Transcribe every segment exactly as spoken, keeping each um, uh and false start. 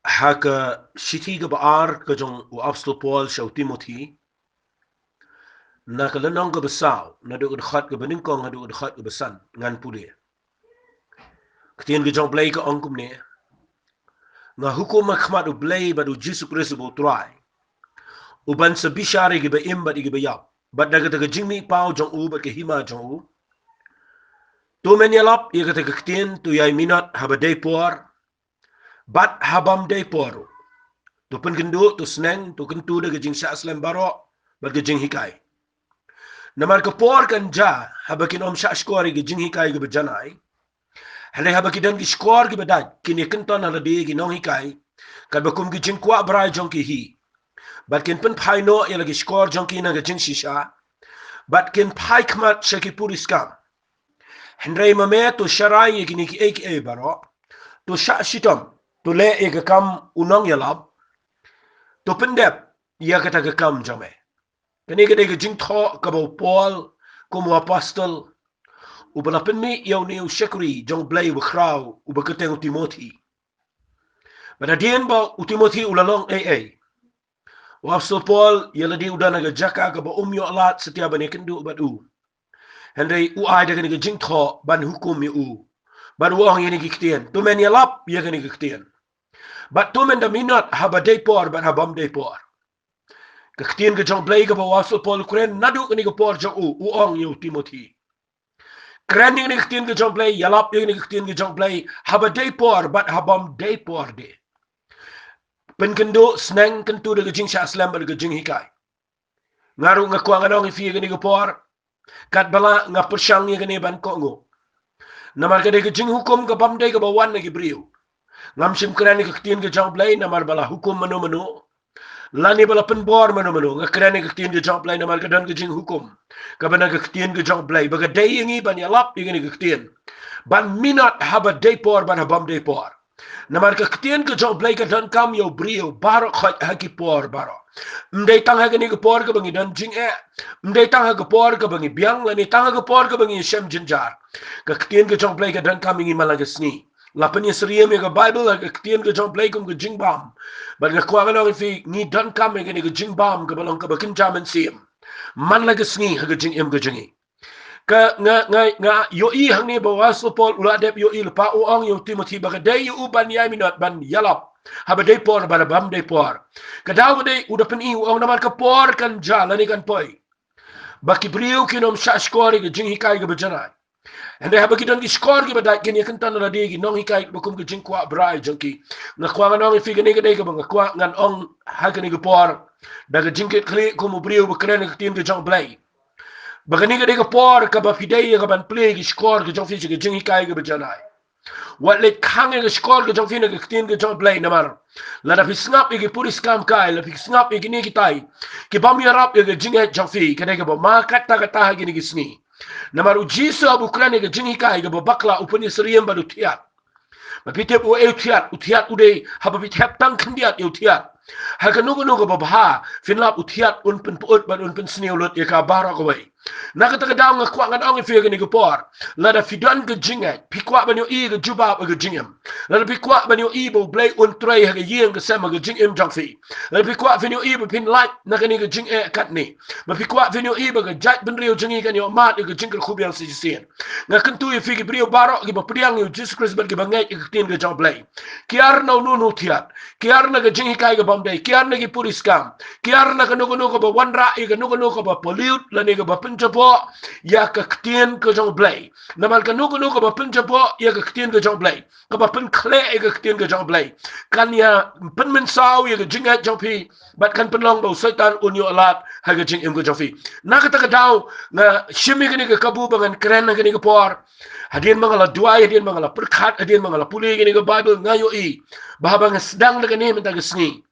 Ha ka shithi kaba ar ka jong u Apostol Paul sha u Timothi, na ka lynnong kaba saw, naduh ka dkhot kaba nyngkong haduh ka dkhot kaba san, ngan pule. Ka ktien ka jong U Blei ka ong kumne: Nga hukum ha khmat U Blei bad U Jisu Khrist uba U Trai, uban sa bishar ïa kiba im bad ïa kiba ïap, bad da kata ka jingmihpaw jong u bad ka hima jong u, to men ïalap ïa kata ka ktien, to ïai minot haba dei por bad ha bym dei por ruh. To pynkynduh, to sneng, to kyntu da ka jingshah slem baroh bad ka jinghikai. Namar ka por kan jia haba kin ym shah shkor ïa ka jinghikai kaba janai. Hynrei haba ki don ki shkor kiba dait, kin ïa kynton ha lade ïa ki nonghikai, katba kum ki jingkwah brai jong ki hi. Bad kin pynphai noh ïa la ki shkor jong ki na ka jingshisha, bad kin phai khmat sha ki puriskam. Hynrei ma me, to sharai ïa kine kiei kiei baroh, to shah shitom, to leh ïa ka kam u nongïalap, to pyndep ïa kata ka kam jong me. Kane ka dei ka jingthoh kaba u Paul, kum u apostol, uba la pynmih ïa une u shakri jong U Blei uba khraw, uba kyrteng u Timothi. Bad hadien ba u Timothi u la long ei ei, u Apostol Paul ïa lade u don ha ka jaka kaba um ïoh lad satia ban ïakynduh bad u. Hynrei u ai da kane ka jingthoh ban hukum ïa u, bad u ong ïa kine ki ktien: To men ïalap ïa kane ka ktien, bad to men da minot haba dei por bad ha bym dei por. Ka ktien ka jong U Blei kaba u Apostol Paul u kren naduh kane ka por jong u, u ong ïa u Timothi: Kren ïa kane ka ktien ka jong U Blei, ïalap ïa kane ka ktien ka jong U Blei, haba dei por bad ha bym dei por de. Pynkynduh, sneng, kyntu da ka jingshah slem bad ka jinghikai. Nga ruh nga kwah ngan ong ïa phi ïa kane ka por, katba lah nga pyrshang ïa kane ban kohnguh. Namar ka dei ka jinghukum ka bym dei kaba wan na ki briew. Ngam shym kren ïa ka ktien ka jong U Blei namar ba la hukum mano mano, lane ba la pynbor mano mano. Nga kren ïa ka ktien ka jong U Blei namar ka don ka jinghukum kaba na ka ktien ka jong U Blei, ba ka dei ïa ngi ban ïalap ïa kane ka ktien, ban minot haba dei por bad ha bym dei por. Namar ka ktien ka jong U Blei ka donkam ïa u briew baroh khoit ha ki por baroh. Ym dei tang ha kane ka por kaba ngi don jingeh, ym dei tang ha ka por kaba ngi biang, lane tang ha ka por kaba ngi shem jynjar. Ka ktien ka jong U Blei ka donkam ïa ngi man la ka sngi. La pynïasyriem ïa ka Baibl ha ka ktien ka jong U Blei kum ka jingbam. Bad nga kwah ngan ong ïa phi, ngi donkam ïa kane ka jingbam kaba long kaba kynja mynsiem man la ka sngi ha ka jingim ka jong ngi. Ka, nga, nga, nga ïohi hangne ba u Apostol Paul u la dep ïohi lypa, u ong ïa u Timothi ba ka dei ïa u ban ïai minot, ban ïalap haba dei por bad ha bym dei por. Ka daw ka dei u da pyni, u ong namar ka por kan jia lane kan poi ba ki briew kin ym shah shkor ïa ka jinghikai kaba janai. Hynrei haba ki don ki shkor kiba dait, kin ïa kynton ha lade ïa ki nonghikai ba kum ka jingkwah brai jong ki. Nga kwah ngan ong ïa phi, kane ka dei kaba nga kwah ngan ong ha kane ka por, da ka jingkitkhlieh kum u briew ba kren ïa ka ktien ka jong U Blei, ba kane ka dei ka por kaba phi dei ïa ka ban plie ïa ki shkor ka jong phi sha ka jinghikai kaba janai. Wat leit khang ïa ka shkor ka jong phi na ka ktien ka jong U Blei, namar lada phi sngap ïa ki puriskam kai, lada phi sngap ïa kine kitai ki bym ïarap ïa ka jingngeit jong phi, ka dei kaba ma katta katta ha kine ki sngi. Namar u Jisu haba u kren ïa ka jinghikai kaba bakla, u pynïasyriem bad u thiat. Ma phi tip uei u thiat? U thiat u dei, haba phi thep tang khyndiat ïa u thiat ha kano kano kaba bha, phin lap u thiat un pynpyut bad un pynsniew lut ïa ka baroh kawei. Na kata ka daw nga kwah ngan ong ïa phi ha kane ka por, lada phi don ka jingngeit, phi kwah ban ïohi ka jubab ha ka jingim, lada phi kwah ban ïohi ba U Blei un trei ha ka ïing ka sem ha ka jingim jong phi, lada phi kwah phin ïohi ba phin lait na kane ka jingeh katne, ba phi kwah phin ïohi ba ka jaitbynriew jong ngi kan ïoh mad ïa ka jingkyrkhu biang sa shisien, nga kyntu ïa phi, ki briew baroh kiba pdiang ïa u Jisu Khrist bad kiba ngeit ïa ka ktien ka jong U Blei, kiar na uno uno u thiat, kiar na ka jinghikai ka bym dei, kiar na ki puriskam, kiar na kano kano kaba wanrah ïa kano kano kaba pollute lane kaba pynjaboh ïa ka ktien ka jong U Blei. Namar kano kano kaba pynjaboh ïa ka ktien ka jong U Blei, kaba pynkhleh ïa ka ktien ka jong U Blei, kan ïa pynmynsaw ïa ka jingngeit jong phi, bad kan pynlong ba u Soitan un ïoh lad ha ka jingim ka jong phi. Na kata ka daw nga shim ïa kane ka kabu ba ngan kren ha kane ka por. Hadien ba nga la duwai, hadien ba nga la pyrkhat, hadien ba nga la pule ïa kane ka Baibl, nga ïohi ba haba nga sdang da kane mynta ka sngi,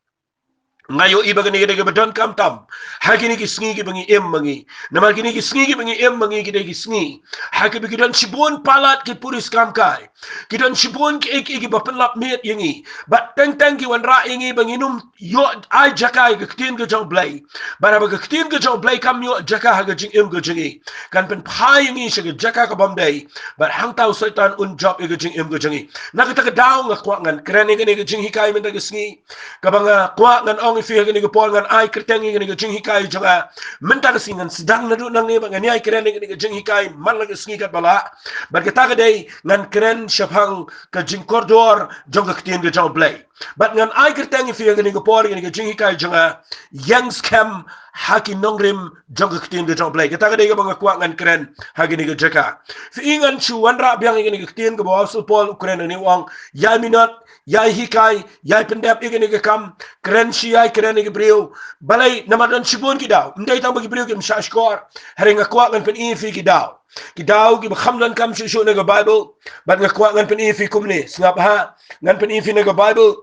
Nga ïohi ba kane ka dei kaba donkam tam ha kine ki sngi kiba ngi im ma ngi. Namar kine ki sngi kiba ngi im ma ngi ki dei ki sngi ha kiba ki don shibun palat ki puriskam kai, ki don shibun ki, ki, kiba pynlap miet ïa ngi. Bad teng teng ki wanrah ïa ngi ba ngin ym ïoh ai jaka ïa ka ktien ka jong U Blei. Bad haba ka ktien ka jong U Blei kam ïoh jaka ha ka jingim ka jong ngi, kan pynphai ïa ngi sha ka jaka ka bym dei. Bad hangta u Soitan un jop ïa ka jingim ka jong ngi. Na kata ka daw nga kwah ngan kren ïa kane ka jinghikai mynta ka sngi. Kaba nga kwah ngan ong ïa phi ha kane ka por, ngan ai kyrteng ïa kane ka jinghikai jong nga. Mynta ka sngi ngan sdang naduh nangne bad ngan ïai kren ïa kane ka jinghikai man la ka sngi katba lah. Bad kata ka dei ngan kren shaphang ka jingkordor jong ka ktien ka jong U Blei. Bad ngan ai kyrteng ïa phi ha kane ka por ïa kane ka jinghikai jong nga, ïeng skhem ha ki nongrim jong ka ktien ka jong U Blei. Kata ka dei kaba nga kwah ngan kren ha kane ka jaka. Phi i, ngan shu wanrah biang ïa kane ka ktien kaba u Apostol Paul u kren hangne, u ong, ïai minot, ïai hikai, ïai pyndep ïa kane ka kam, kren shi ïai kren ïa ki briew. Balei? Namar don shibun ki daw, ym dei tang ba ki briew kim shah shkor. Hynrei nga kwah ngan pyni ïa phi ki daw, ki daw kiba kham donkam shuh shuh na ka Baibl. Bad nga kwah ngan pyni ïa phi kumne, sngap ha, ngan pyni ïa phi na ka Baibl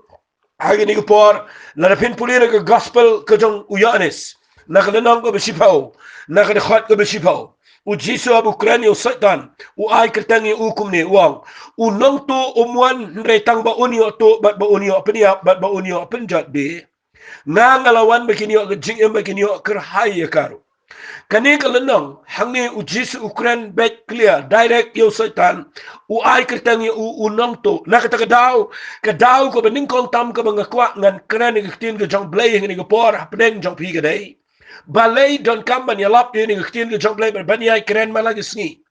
ha kane ka por. Lada phin pule na ka Gospel ka jong u Ïoannis, na ka lynnong kaba shiphew, na ka dkhot kaba shiphew, u Jisu haba u kren ïa u Soitan, u ai kyrteng ïa u kumne, u ong, u nongtuh um wan hynrei tang ba un ïoh tuh bad ba un ïoh pynïap bad ba un ïoh pynjot bih. Nga, nga la wan ba kin ïoh ka jingim, ba kin ïoh kyrhai ïa ka ruh. Kane ka lynnong hangne u Jisu u kren beit clear, direct ïa u Soitan, u ai kyrteng ïa u, u nongtuh. Na kata ka daw, ka daw kaba nyngkong tam kaba nga kwah ngan kren ïa ka ktien ka jong U Blei ha kane ka por hapdeng jong phi ka dei, balei donkam ban ïalap ïa kane ka ktien ka jong U Blei bad ban ïai kren man la ka sngi.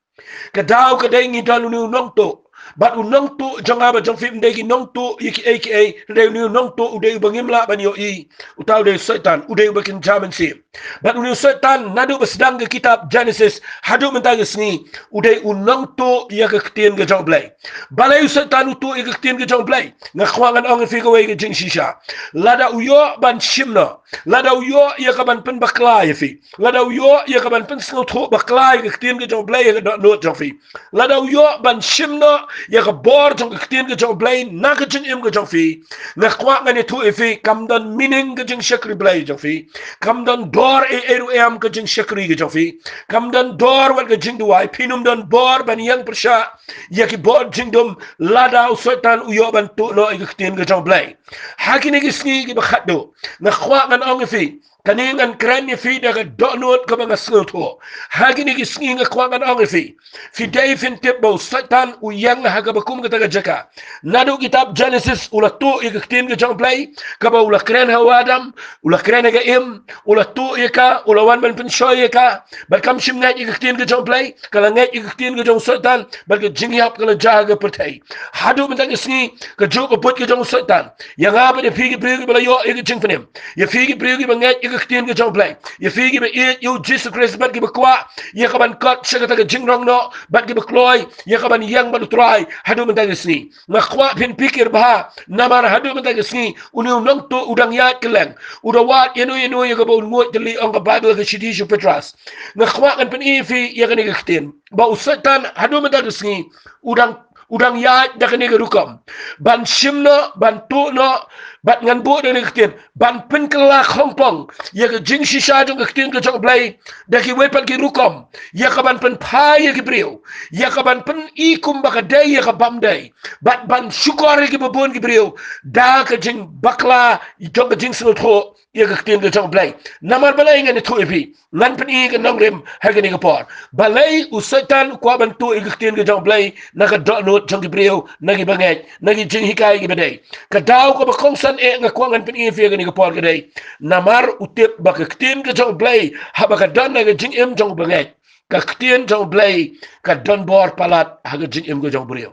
Ka daw ka dei ngi don une u nongtuh. Bad u nongtuh jong nga bad jong phi ym dei ki nongtuh ïa kiei kiei, hynrei une u nongtuh u dei uba ngim lah ban ïohi. Uta u dei u Soitan, u dei uba kynja mynsiem. Bad une u Soitan, naduh ba sdang ka kitab Genesis haduh mynta ka sngi, u dei u nongtuh ïa ka ktien ka jong U Blei. Balei u Soitan u tuh ïa ka ktien ka jong U Blei? Nga kwah ngan ong ïa phi kawei ka jingshisha. Lada u ïoh ban shim noh, lada u ïoh ïa ka ban pynbakla ïa phi, lada u ïoh ïa ka ban pynsngewthuh bakla ïa ka ktien ka jong U Blei ha ka dohnud jong phi, lada u ïoh ban shim noh ïa ka bor jong ka ktien ka jong U Blei na ka jingim ka jong phi, nga kwah ngan ïathuh ïa phi, kam don meaning ka jingshakri Blei jong phi. Kam don dor ei ei ruh em ka jingshakri ka jong phi. Kam don dor wat ka jingduwai. Phin ym don bor ban ïeng pyrshah ïa ki bor jingdum lada u Soitan u ïoh ban tuh noh ïa ka ktien ka jong U Blei. Ha kine ki sngi kiba khatduh, nga kwah ngan ong ïa phi, kane ngan kren ïa phi da ka dohnud kaba nga sngewthuh. Ha kine ki sngi nga kwah ngan ong ïa phi, phi dei phin tip ba u Soitan u ïeng ha kaba kum kata ka jaka. Naduh kitab Genesis u la tuh ïa ka ktien ka jong U Blei, kaba u la kren ha u Adam, u la kren ha ka Im, u la tuh ïa ka, u la wan ban pynshoi ïa ka. Bad kam shym ngeit ïa ka ktien ka jong U Blei, ka la ngeit ïa ka ktien ka jong u Soitan, bad ka jingïap ka la jia ha ka pyrthei. Haduh mynta ka sngi, kajuh ka buit ka jong u Soitan, ïa nga bad ïa phi ki briew kiba la ïoh ïa ka jingpynim, ïa phi ki briew kiba ngeit ïa ka ktien ka jong U Blei, ïa phi kiba ïeit ïa u Jisu Khrist bad kiba kwah ïa ka ban kot sha kata ka jingrong noh, bad kiba kloi ïa ka ban ïeng bad u Trai haduh mynta ka sngi. Nga kwah phin pyrkhat bha, namar haduh mynta ka sngi une u nongtuh u dang ïaid kylleng, u da wad ïano ïano ïa kaba un nguid tylli, ong ka Baibl ha ka shithi sha u Petros. Nga kwah ngan pyni ïa phi ïa kane ka ktien, ba u Soitan haduh mynta ka sngi u dang, u dang ïaid da kane ka rukom ban shim noh, ban tuh noh. Bad ngan buh da kane ka ktien, ban pynkylla khongpong ïa ka jingshisha jong ka ktien ka jong U Blei da kiwei pat ki rukom, ïa ka ban pynphai ïa ki briew, ïa ka ban pyni kumba ka dei ïa ka bym dei, bad ban shukor ïa kiba bun ki briew da ka jingbakla jong ka jingsngewthuh ïa ka ktien ka jong U Blei. Namar balei? Ngan ïathuh ïa phi, ngan pyni ka nongrim ha kane ka por. Balei u Soitan u kwah ban tuh ïa ka ktien ka jong U Blei na ka dohnud jong ki briew, na kiba ngeit, na ki jinghikai kiba dei? Ka daw kaba kongsan eh nga kwah ngan pyni ïa phi ha kane ka por ka dei, namar u tip ba ka ktien ka jong U Blei haba ka don ha ka jingim jong u bangeit, ka ktien jong U Blei ka don bor palat ha ka jingim ka jong u briew.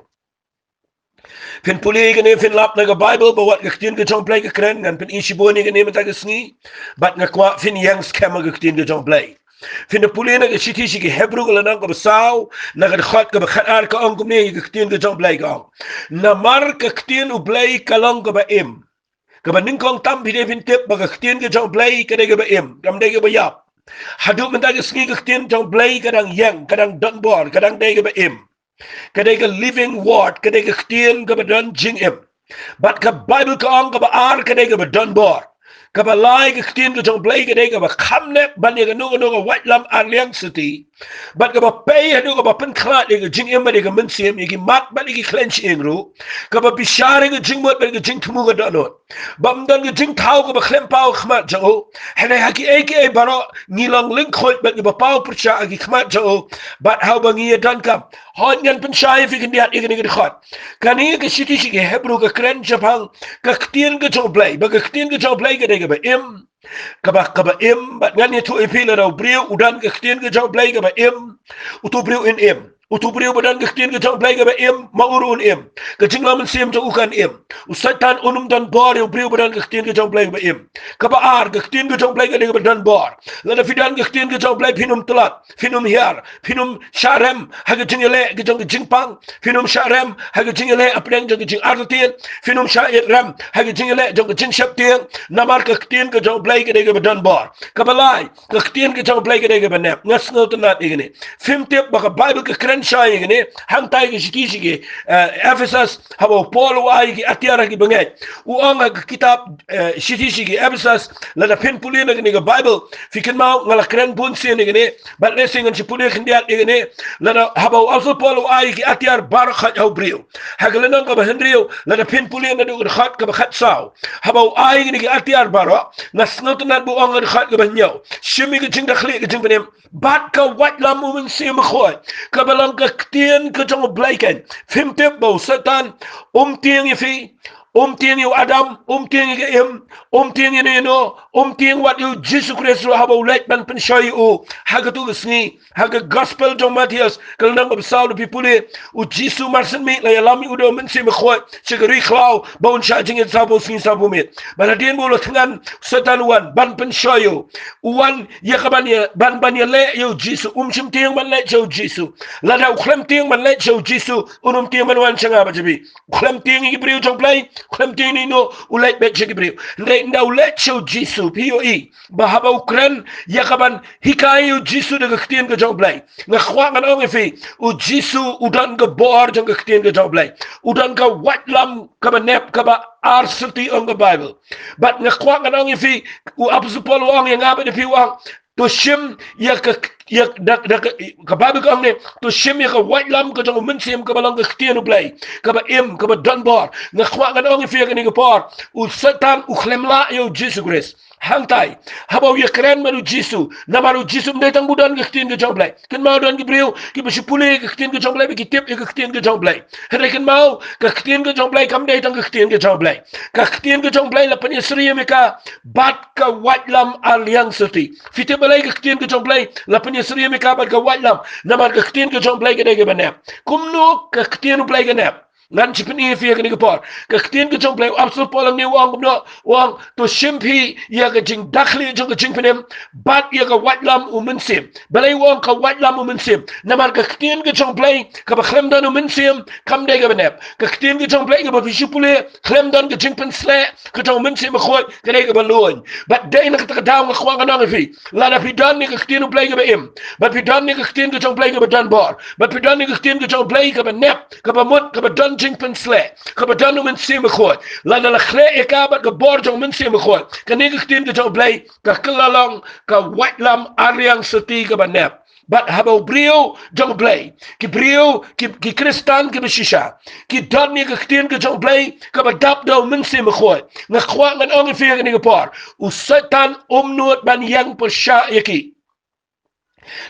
Phin pule ïa kane, phin lap na ka Baibl ba wat ka ktien ka jong U Blei ka kren, ngan pyni shibun ïa kane mynta ka sngi. Bad nga kwah phin ïeng skhem ha ka ktien ka jong U Blei. Phin da pule na ka shithi sha ki Hebru ka lynnong kaba saw, na ka dkhot kaba khatar, ka ong kumne ïa ka ktien ka jong U Blei, ka ong, namar ka ktien U Blei ka long kaba im. Kaba nyngkong tam phi dei phin tip ba ka ktien ka jong U Blei ka dei kaba im, kam dei kaba ïap. Haduh mynta ka sngi ka ktien jong U Blei ka dang ïeng, ka dang don bor, ka dang dei kaba im. Ka dei ka living word, ka dei ka ktien kaba don jingim. Bad ka Baibl ka ong kaba ar, ka dei kaba don bor. Kaba lai, ka ktien ka jong U Blei ka dei kaba kham nep ban ïa kano kano ka waitlam ar liang syrti. Bad kaba pei haduh kaba pynkhlad ïa ka jingim bad ïa ka mynsiem, ïa ki mat bad ïa ki khleiñ shyieng ruh. Kaba bishar ïa ka jingmut bad ïa ka jingthmu ka dohnud. Bym don ka jingthaw kaba khlem paw ha khmat jong u. Hynrei ha kiei kiei baroh ngi long lyngkhuid bad ngi ba paw pyrshah ha ki khmat jong u. Bad haba ngi ïa donkam, hooid, ngan pynshai ïa phi khyndiat ïa kane ka dkhot. Kane ka shithi sha ki Hebru ka kren shaphang ka ktien ka jong U Blei, ba ka ktien ka jong U Blei ka dei kaba im. Kaba, kaba im, bad ngan ïathuh ïa phi, lada u briew u don ka ktien ka jong U Blei kaba im, uto u briew un im. Uto u briew ba don ka ktien ka jong U Blei kaba im, ma u ruh un im. Ka jinglong mynsiem jong u kan im. U Soitan un ym don bor ïa u briew ba don ka ktien ka jong U Blei kaba im. Kaba ar, ka ktien ka jong U Blei ka dei kaba don bor. Lada phi don ka ktien ka jong U Blei, phin ym tlot, phin ym hiar, phin ym shah rem ha ka jingïaleh ka jong ka jingpang, phin ym shah rem ha ka jingïaleh hapdeng jong ka jingartatien, phin ym shah rem ha ka jingïaleh jong ka jingsheptieng. Namar ka ktien ka jong U Blei ka dei kaba don bor. Kaba lai, ka ktien ka jong U Blei ka dei kaba nep. Nga sngewtynnad ïa kane. Phim tip ba ka Baibl ka kren shai ïa kane, hangtai ka shithi sha ki, eh, Ephesus, haba u Paul u ai ïa ki atiar ha ki bangeit. U ong ha ka kitab, eh, shithi sha ki Ephesus, lada phin pule na kane ka Baibl, phi kynmaw nga la kren bun sien ïa kane, bad lehse ngan shu pule khyndiat ïa kane, lada haba u Apostol Paul u ai ïa ki atiar baroh ha u briew. Ha ka lynnong kaba hynriew, lada phin pule naduh ka dkhot kaba khatsaw. Haba u ai ïa kine ki atiar baroh, nga sngewtynnad ba u ong ha ka dkhot kaba hynñiew. Shim ïa ka jingdakhlieh ka jingpynim bad ka waitlam u Mynsiem Bakhuid, kaba long ka ktien ka jong U Blei. Kan phim tip ba u Soitan um tieng ïa phi, um tieng ïa u Adam, um tieng ïa ka Im, um tieng ïa no ïa no, um tieng wat ïa u Jisu Khrist ruh haba u leit ban pynshoi ïa u ha kato ka sngi. Ha ka Gospel jong u Mathaios, ka lynnong kaba saw, lada phi pule, u Jisu mar shen miet la ïalam ïa u da u Mynsiem Bakhuid sha ka ri khlaw, ba un shah jingim sawphew sngi sawphew miet. Bad hadien ba u la thngan, u Soitan u wan ban pynshoi ïa u. U wan ïa ka ban ïa, ban, ban ïaleh ïa u Jisu. Um shym tieng ban leit sha u Jisu. Lada u khlem tieng ban leit sha u Jisu, un ym tieng ban wan sha nga bad sha phi. U khlem tieng ïa ki briew jong U Blei, u khlem tieng ïa no, u leit beit sha ki briew. Hynrei ynda u leit sha u Jisu, phi ïohi ba haba u kren ïa ka ban hikai ïa u Jisu da ka ktien ka jong U Blei. Nga kwah ngan ong ïa phi, u Jisu u don ka bor jong ka ktien ka jong U Blei. U don ka waitlam kaba nep, kaba ar syrti, ong ka Baibl. Bad nga kwah ngan ong ïa phi, u Apostol Paul u ong ïa nga bad ïa phi, u ong, to shim ïa ka, ïa da, da ka, ka Baibl ka ong ne, to shim ïa ka waitlam ka jong u Mynsiem kaba long ka ktien U Blei, kaba im, kaba don bor. Nga kwah ngan ong ïa phi ha kane ka por, u Soitan u khlem lah ïa u Jisu Khrist. Hangtai, haba u ïakren bad u Jisu, namar u Jisu um dei tang ba u don ka ktien ka jong U Blei. Kynmaw, don ki briew kiba shu pule ka ktien ka jong U Blei, ba ki tip ïa ka ktien ka jong U Blei. Hynrei kynmaw, ka ktien ka jong U Blei kam dei tang ka ktien ka jong U Blei. Ka ktien ka jong U Blei la pynïasyriem ïa ka bad ka waitlam ar liang syrti. Phi tip balei ka ktien ka jong U Blei la pynïasyriem ïa ka bad ka waitlam? Namar ka ktien ka jong U Blei ka dei kaba nep. Kumno ka ktien U Blei ka nep? Ngan shu pyni ïa phi ha kane ka por. Ka ktien ka jong U Blei, u Apostol Paul hangne u ong kumno? U ong, to shim phi ïa ka jingdakhlieh jong ka jingpynim bad ïa ka waitlam u Mynsiem. Balei u ong ka waitlam u Mynsiem? Namar ka ktien ka jong U Blei kaba khlem don u Mynsiem kam dei kaba nep. Ka ktien ka jong U Blei kaba phi shu pule khlem don ka jingpynsleh ka jong u Mynsiem Bakhuid, ka dei kaba lum. Bad dei na kata ka daw nga kwah ngan ong ïa phi, lada phi don ïa ka ktien U Blei kaba im, bad phi don ïa ka ktien ka jong U Blei kaba don bor, bad phi don ïa ka ktien ka jong U Blei kaba nep, kaba mut, kaba don jingpynsleh, kaba don u Mynsiem Bakhuid, lada la khleh ïa ka bad ka bor jong u Mynsiem Bakhuid, kane ka ktien ka jong U Blei ka kylla long ka waitlam ar liang syrti kaba nep. Bad haba u briew jong U Blei, ki briew, ki, ki Khristan kiba shisha, ki don ïa ka ktien ka jong U Blei kaba dap da u Mynsiem Bakhuid, nga kwah ngan ong ïa phi ha kane ka por, u Soitan um nud ban ïeng pyrshah ïa ki.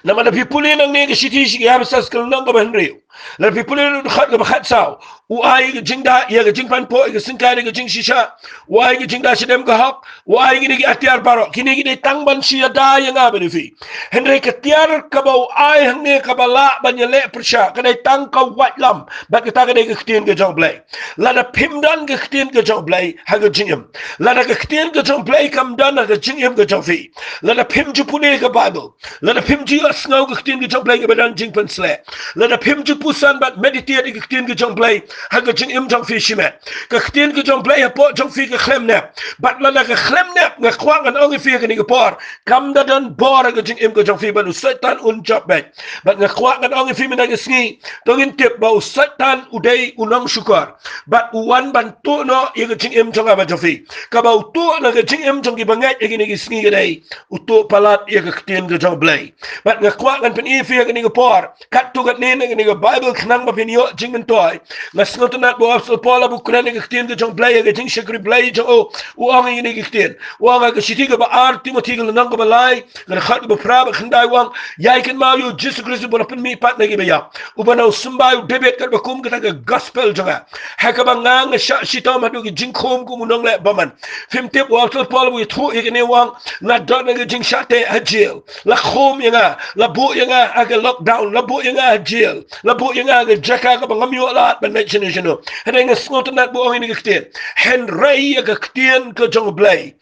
Namar lada phi pule nangne ka shithi sha ki Ephesus ka lynnong kaba hynriew, lada phi pule na ka dkhot kaba khatsaw, u ai ka jingda ïa ka jingpanpoh ïa ka syngkai da ka jingshisha, u ai ka jingda shadem ka hok, u ai kine ki atiar baroh. Kine ki dei tang ban shu ïada ïa nga bad ïa phi. Hynrei ka tiar kaba u ai hangne kaba lah ban ïaleh pyrshah, ka dei tang ka waitlam, bad kata ka dei ka ktien ka jong U Blei. Lada phim don ka ktien ka jong U Blei ha ka jingim, lada ka ktien ka jong U Blei kam don ha ka jingim ka jong phi, lada phim ju pule ka Baibl, lada phim ju ïohsngew ka ktien ka jong U Blei kaba don jingpynsleh, lada phim ju Pynsan bad meditate ïa ka ktien ka jong Blei ha ka jingim jong phi shimet. Ka ktien ka jong Blei hapoh jong phi ka khlem nep. Bad lada ka khlem nep, nga kwah ngan ong ïa phi ha kane ka por, kam da don bor ha ka jingim ka jong phi, bad u Soitan un jop beit. Bad nga kwah ngan ong ïa phi mynta ka sngi, to ngin tip ba u Soitan u dei u nongshukor. Bad u wan ban tuh noh ïa ka jingim jong nga bad jong phi. Kaba u tuh na ka jingim jong ki bangeit ïa kine ki sngi ka dei, u tuh palat ïa ka ktien ka jong Blei. Bad nga kwah ngan pyni ïa phi ha kane ka por, katto katne na kane ka Baibl khnang ba phin ïoh jingmyntoi. Nga sngewtynnat ba u Apostol Paul haba u kren ïa ka ktien ka jong Blei, ïa ka jingshakri Blei jong u, u ong ïa kine ki ktien. U ong ha ka shithi kaba ar Timothi ka lynnong kaba lai, ka dkhot kaba phra bad khyndai, u ong, ïai kynmaw ïa u Jisu Khrist uba la pynmihpat na kiba ïap, uba na u symbai u David, katba kum kata ka gospel jong nga. Ha kaba nga nga shah shitom haduh ki jingkhum kum u nongleh bymman. Phim tip u Apostol Paul u ïathuh ïa kane, u ong, nga don ha ka jingshah teh ha jail. La khum ïa nga, la buh ïa nga ha ka lockdown, la buh ïa nga ha jail, la buh ïa nga ha ka jaka kaba ngam ïoh lad ban leit shano shano. Hynrei nga sngewtynnat ba u ong ïa kane ka ktien. Hynrei ïa ka ktien ka jong Blei,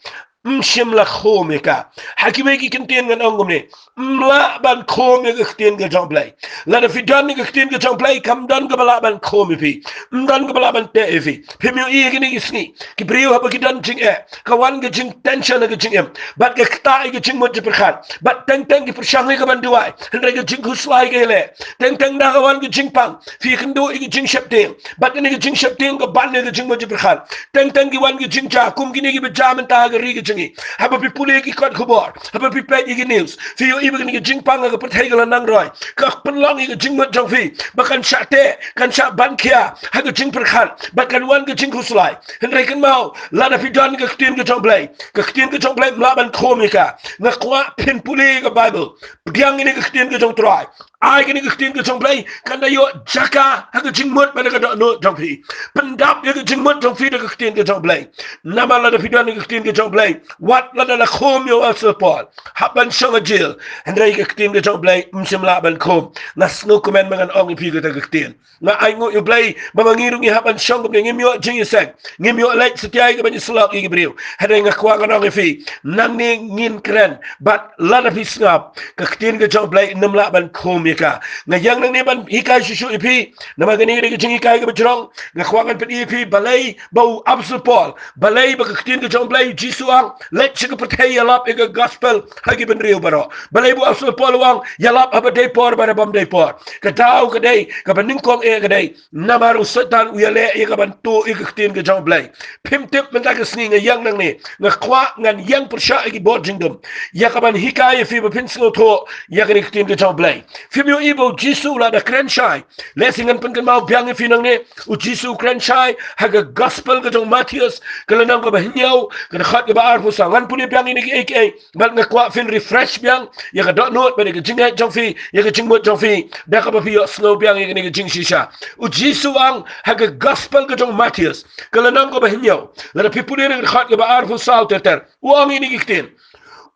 ym shym la khum ïa ka. Ha kiwei ki kyntien ngan ong kumne, ym lah ban khum ïa ka ktien ka jong Blei. Lada phi don ïa ka ktien ka jong Blei, kam don kaba lah ban khum ïa phi. Ym don kaba lah ban teh ïa phi. Phim ïohi ha kine ki sngi, ki briew haba ki don jingeh, ka wan ka jingtension ha ka jingim, bad ka ktah ïa ka jingmut jingpyrkhat, bad teng teng ki pyrshang ïa ka ban duwai, hynrei ka jingkhuslai ka ïaleh. Teng teng da ka wan ka jingpang, phi kynduh ïa ka jingsheptieng, bad kane ka jingsheptieng ka ban ïa ka jingmut jingpyrkhat. Teng teng ki wan ki jingjia, kum kine kiba jia mynta ha ka ri ka jong ngi. Haba phi pule ki kot khubor, haba phi peit ïa ki news, phi ïohi ba kane ka jingpang ha ka pyrthei ka la nang roi. Ka pynlong ïa ka jingmut jong phi ba kan shah teh, kan shah ban khia ha ka jingpyrkhat, bad kan wan ka jingkhuslai. Hynrei kynmaw, lada phi don ka ktien ka jong Blei, ka ktien ka jong Blei ym lah ban khum ïa ka. Nga kwah phin pule ïa ka Baibl, pdiang ïa kane ka ktien ka jong u Trai. Ai kane ka ktien ka jong Blei kan da ïoh jaka ha ka jingmut bad ha ka dohnud jong phi. Pyndap ïa ka jingmut jong phi da ka ktien ka jong Blei. Namar lada phi don ïa ka ktien ka jong Blei, wat lada la khum ïa u Apostol Paul, hap ban shong ha jail, hynrei ka ktien ka jong Blei ym shym lah ban khum. Nga sngewkmen ba ngan ong ïa phi kata ka ktien. Nga ainguh ïa u Blei ba ma ngi ruh ngi hap ban shong kumne, ngim ïoh jingïaseng, ngim ïoh leit satia ïa ka ban ïasyllok ïa ki briew. Hynrei nga kwah ngan ong ïa phi, nangne ngin kren, bad lada phi sngap, ka ktien ka jong Blei ym lah ban khum ïa ka. Nga ïeng nangne ban hikai shuh shuh ïa phi, namar kane ka dei ka jinghikai kaba jrong. Nga kwah ngan pyni ïa phi balei ba u Apostol Paul, balei ba ka ktien ka jong Blei, u Jisu u ong, leit sha ka pyrthei ïalap ïa ka gospel ha ki bynriew baroh. Balei ba u Apostol Paul u ong, ïalap haba dei por bad ha bym dei por. Ka daw ka dei, kaba nyngkong eh ka dei, namar u Soitan u ïaleh ïa ka ban tuh ïa ka ktien ka jong Blei. Phim tip mynta ka sngi nga ïeng nangne, nga kwah ngan ïeng pyrshah ïa ki bor jingdum, ïa ka ban hikai ïa phi ba phin sngewthuh ïa kane ka ktien ka jong Blei. Phim ïohi ba u Jisu u la da kren shai. Lehse ngan pynkynmaw biang ïa phi nangne, u Jisu u kren shai ha ka gospel ka jong u Mathaios, ka lynnong kaba hynñiew, ka dkhot kaba arphew saw. Ngan pule biang ïa kine kiei kiei, bad nga kwah phin refresh biang ïa ka dohnud bad ïa ka jingngeit jong phi, ïa ka jingmut jong phi, da kaba phi ïohsngew biang ïa kane ka jingshisha. U Jisu u ong ha ka gospel ka jong u Mathaios, ka lynnong kaba hynñiew, lada phi pule na ka dkhot kaba arphew saw ter ter, u ong ïa kine ki ktien.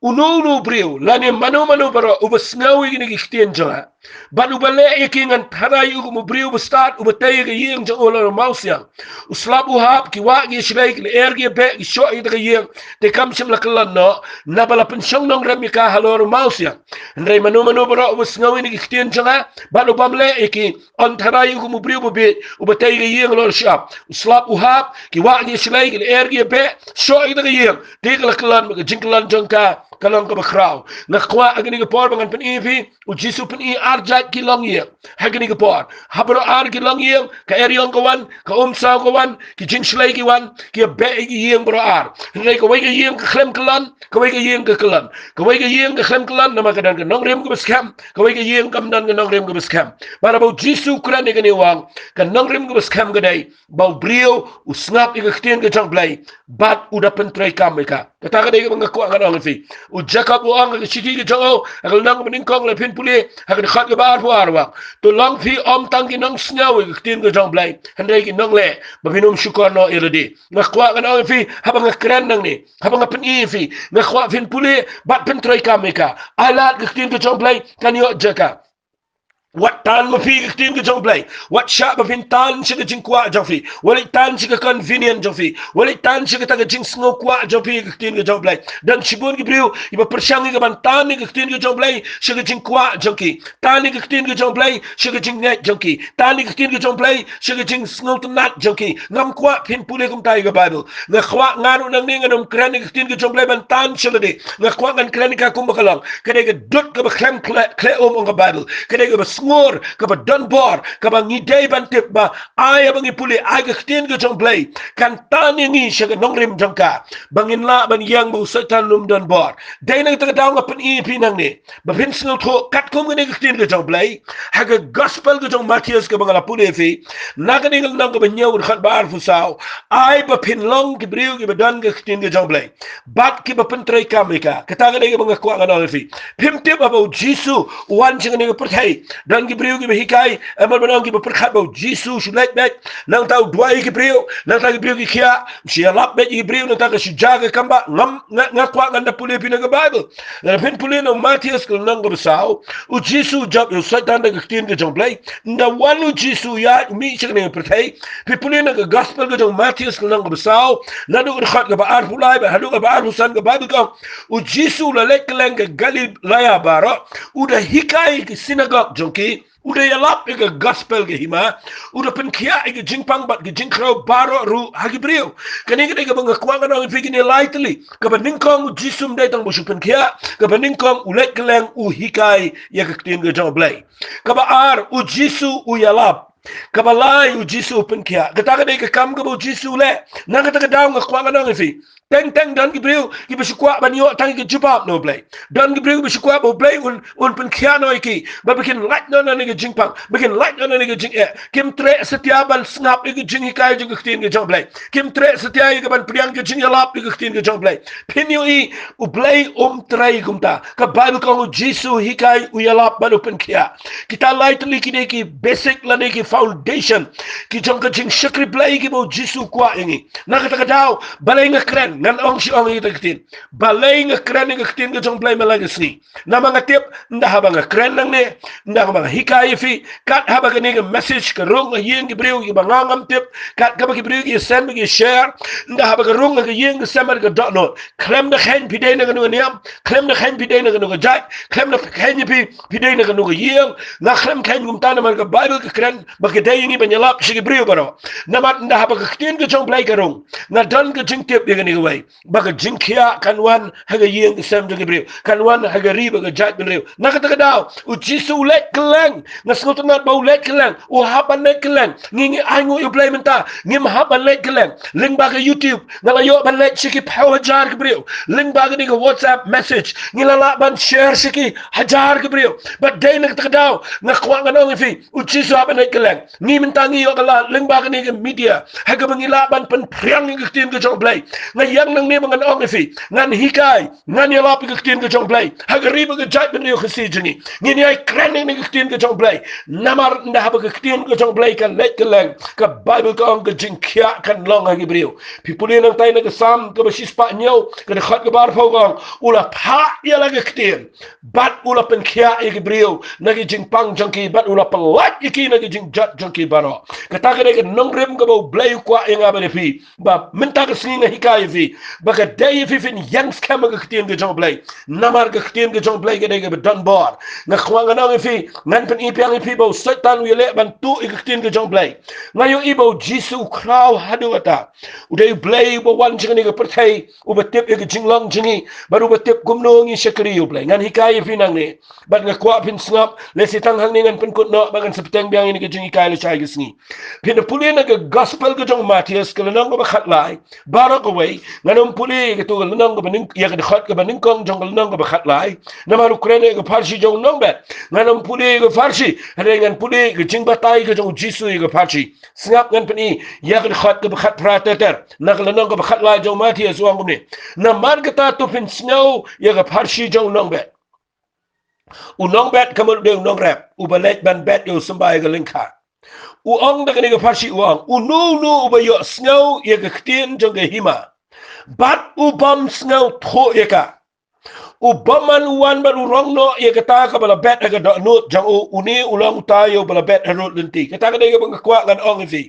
Uno uno u briew lane mano mano baroh uba sngew ïa kine ki ktien jong nga, bad uba leh ïa ki, ngan tharai u kum u briew bastad uba tei ïa ka ïing jong u halor u mawsiang. U slap u hap, ki wah ki shlei, ki lyer ki beh, ki shoh ïa kata ka ïing, te kam shym la kyllon noh, naba la pynshong nongrim ïa ka halor u mawsiang. Hynrei mano mano baroh uba sngew ïa kine ki ktien jong nga bad u bym leh ïa ki, ngan tharai u kum u briew babieit uba tei ïa ka ïing halor u shyiap. U slap u hap, ki wah ki shlei, ki lyer ki beh, shoh ïa kata ka ïing, te ka la kyllon, bad ka jingkyllon jong ka ka long kaba khraw. Nga kwah ha kane ka por ba ngan pyni ïa phi, u Jisu u pyni ar jait ki longïing ha kane ka por. Ha baroh ar ki longïing, ka eriong ka wan, ka umsaw ka wan, ki jingshlei ki wan, ki beh ïa ki ïing baroh ar. Hynrei kawei ka ïing ka khlem kyllon, kawei ka ïing ka kyllon. Kawei ka ïing ka khlem kyllon namar ka don ka nongrim kaba skhem, kawei ka ïing kam don ka nongrim kaba skhem. Bad haba u Jisu u kren ïa kane u ong, ka nongrim kaba skhem ka dei ba u briew u sngap ïa ka ktien ka jong Blei bad u da pyntreikam ïa ka. Kata ka dei kaba nga kwah ngan ong ïa phi. U Jakob u ong ha ka shithi ka jong u, ha ka lynnong kaba nyngkong, lada phin pule ha ka dkhot kaba arphew ar, u ong, to long phi ym tang ki nongsngew ïa ka ktien ka jong Blei, hynrei ki nongleh, ba phin ym shukor noh ïa lade. Nga kwah ngan ong ïa phi, haba nga kren nangne, haba nga pyni ïa phi, nga kwah phin pule bad pyntreikam ïa ka. Ai lad ka ktien ka jong Blei kan ïoh jaka. Wat tan ma phi ka ktien ka jong Blei. Wat shah ba phin tan sha ka jingkwah jong phi. Wat leit tan sha ka convenient jong phi. Wat leit tan sha kata ka jingsngewkwah jong phi ka ktien ka jong Blei. Don shibun ki briew kiba pyrshang ïa ka ban tan ïa ka ktien ka jong Blei sha ka jingkwah jong ki. Tan ïa ka ktien ka jong Blei sha ka jingngeit jong ki. Tan ïa ka ktien ka jong Blei sha ka jingsngewtynnat jong ki. Ngam kwah phin pule kumta ïa ka Bible. Nga kwah nga ruh nangne ngan ym kren ïa ka ktien ka jong Blei ban tan sha lade. Nga kwah ngan kren ïa ka kumba ka long. Ka dei ka dud kaba khlem khleh, khleh um, ong ka Bible. Ka dei kaba sngur, kaba don bor, kaba ngi dei ban tip ba ai ba ngi pule, ai ka ktien ka jong Blei kan tan ïa ngi sha ka nongrim jong ka, ba ngin lah ban ïeng ba u Soitan um don bor. Dei na kata ka daw nga pyni ïa phi nangne ba phin sngewthuh katkum kane ka ktien ka jong Blei ha ka gospel ka jong Mathaios kaba nga la pule ïa phi, na kane ka lynnong kaba hynñiew, dkhot ba arphew saw. Ai ba phin long ki briew kiba don ka ktien ka jong Blei bad kiba pyntreikam ïa ka. Kata ka dei kaba nga kwah ngan ong ïa phi. Phim tip haba u Jisu u wan sha kane ka pyrthei, don ki briew kiba hikai, em, ban ong, kiba pyrkhat ba u Jisu u shu leit beit, nangta u duwai ïa ki briew, nangta ki briew ki khiah, u shu ïalap beit ïa ki briew, nangta ka shu jia ka kambah. Ngam, nga, nga kwah ngan da pule ïa phi na ka Bible. Lada phin pule na u Mathaios ka lynnong kaba saw, u Jisu u jop ïa u Soitan da ka ktien ka jong Blei. Ynda wan u Jisu u ïaid, u mih sha kane ka pyrthei, phi pule na ka gospel ka jong u Mathaios ka lynnong kaba saw, naduh ka dkhot kaba arphew lai bad haduh kaba arphew san, ka Bible ka ong, u Jisu u la leit kylleng ka Galilaya baroh, u da hikai ki synagog jong ki, u da ïalap ïa ka gospel ka hima, u da pynkhiah ïa ka jingpang bad ka jingkhraw baroh ruh ha ki briew. Kane ka dei kaba nga kwah ngan ong ïa phi, kine lai tylli. Kaba nyngkong, u Jisu ym dei tang ba u shu pynkhiah. Kaba nyngkong, u leit kylleng u hikai ïa ka ktien ka jong u Blei. Kaba ar, u Jisu u ïalap. Kaba lai, u Jisu u pynkhiah. Kata ka dei ka kam kaba u Jisu u leh. Na kata ka daw nga kwah ngan ong ïa phi, teng teng don ki briew kiba shu kwah ban ïoh tang ïa ka jubab na u Blei. Don ki briew kiba shu kwah ba u Blei un, un pynkhiah noh ïa ki, ba phin lait noh na kane ka jingpang, ba phin lait noh na kane ka jingeh. Kim treh satia ban sngap ïa ka jinghikai jong ka ktien ka jong u Blei. Kim treh satia ïa ka ban pdiang ka jingïalap ïa ka ktien ka jong u Blei. Phin ïohi, u Blei um trei kumta. Ka Bible ka ong u Jisu u hikai, u ïalap bad u pynkhiah. Kita lai tylli ki dei ki basic lane ki foundation ki jong ka jingshakri Blei kiba u Jisu u kwah ïa ngi. Na kata ka daw, balei nga kren, ngan ong shi ong ïa kita ki ktien. Balei nga kren ïa ka ktien ka jong u Blei man la ka sngi? Namar nga tip, ynda haba nga kren nangne, ynda haba nga hikai ïa phi, kat haba kane ka message ka rung ha ïing ki briew kiba nga ngam tip, kat kaba ki briew ki send, ki share, ynda haba ka rung ha ka ïing ka sem bad ka dohnud, khlem da kheiñ phi dei na kano ka niam, khlem da kheiñ phi dei na kano ka jait, khlem da kheiñ phi, phi dei na kano ka ïing, nga khlem kheiñ kumta namar ka Bible ka kren ba ka dei ïa ngi ban ïalap sha ki briew baroh. Namar ynda haba ka ktien ka jong u Blei ka rung, nga don ka jingtip ïa kane kawei, ba ka jingkhiah kan wan ha ka ïing ka sem jong ki briew, kan wan ha ka ri bad ka jaitbynriew. Na kata ka daw, u Jisu u leit kylleng, nga sngewtynnat ba u leit kylleng, u hap ban leit kylleng. Ngi, ngi ainguh ïa u Blei mynta, ngim hap ban leit kylleng. Lyngba ka YouTube nga la ïoh ban leit sha ki phew hajar ki briew. Lyngba kane ka WhatsApp message ngi la lah ban share sha ki hajar ki briew. Bad dei na kata ka daw nga kwah ngan ong ïa phi, u Jisu u hap ban leit kylleng. Ngi mynta ngi ïoh ka lad lyngba kane ka media, ha kaba ngi lah ban pynphriang ïa ka ktien ka jong u Blei. Nga ïeng nangne ba ngan ong ïa phi, ngan hikai, ngan ïalap ïa ka ktien ka jong u Blei ha ka ri bad ka jaitbynriew Khasi jong ngi. Ngin ïai kren ïa kane ka ktien ka jong u Blei. Namar ynda haba ka ktien ka jong u Blei ka leit kylleng, ka Bible ka ong ka jingkhiah kan long ha ki briew. Phi pule nangtai na ka Salm kaba shispah hynñiew, ka dkhot kaba arphew, ka ong, u la phah ïa la ka ktien bad u la pynkhiah ïa ki briew na ki jingpang jong ki, bad u la pyllait ïa ki na ki jingjot jong ki baroh. Kata ka dei ka nongrim kaba u Blei u kwah ïa nga bad ïa phi, ba mynta ka sngi nga hikai ïa phi ba ka dei ïa phi phin ïeng skhem ha ka ktien ka jong u Blei. Namar ka ktien ka jong u Blei ka dei kaba don bor. Nga kwah ngan ong ïa phi, ngan pyni biang ïa phi ba u Soitan u ïaleh ban tuh ïa ka ktien ka jong u Blei. Nga ïohi ba u Jisu u khraw haduh katta. U dei u Blei uba wan sha kane ka pyrthei, uba tip ïa ka jinglong jong ngi, bad uba tip kumno ngi shakri ïa u Blei. Ngan hikai ïa phi nangne, bad nga kwah phin sngap, lehse tang hangne ngan pynkut noh, bad ngan sa bteng biang ïa kane ka jinghikai lashai ka sngi. Phin da pule na ka gospel ka jong u Mathaios, ka lynnong kaba khatlai, baroh kawei, ngan ym pule ïa kato ka lynnong kaba nyng-, ïa ka dkhot kaba nyngkong jong ka lynnong kaba khatlai. Namar u kren ïa ka pharshi jong u nongbet. Ngan ym pule ïa ka pharshi, hynrei ngan pule ïa ka jingbatai ka jong u Jisu ïa ka pharshi. Sngap, ngan pyni ïa ka dkhot kaba khatphra ter ter. Na ka lynnong kaba khatlai jong u Mathaios, u ong kumne: Namar kata to phin sngew ïa ka pharshi jong u nongbet. U nongbet ka mut u dei u nongrep uba leit ban bet ïa u symbai ha ka lyngkha. U ong da kane ka pharshi, u ong: Uno uno uba ïohsngew ïa ka ktien jong ka hima bad u bym sngewthuh ïa ka, U bymman u wan bad u rong noh ïa kata kaba la bet ha ka dohnud jong u, une u long uta ïa uba la bet harud lynti. Kata ka dei kaba nga kwah ngan ong ïa phi.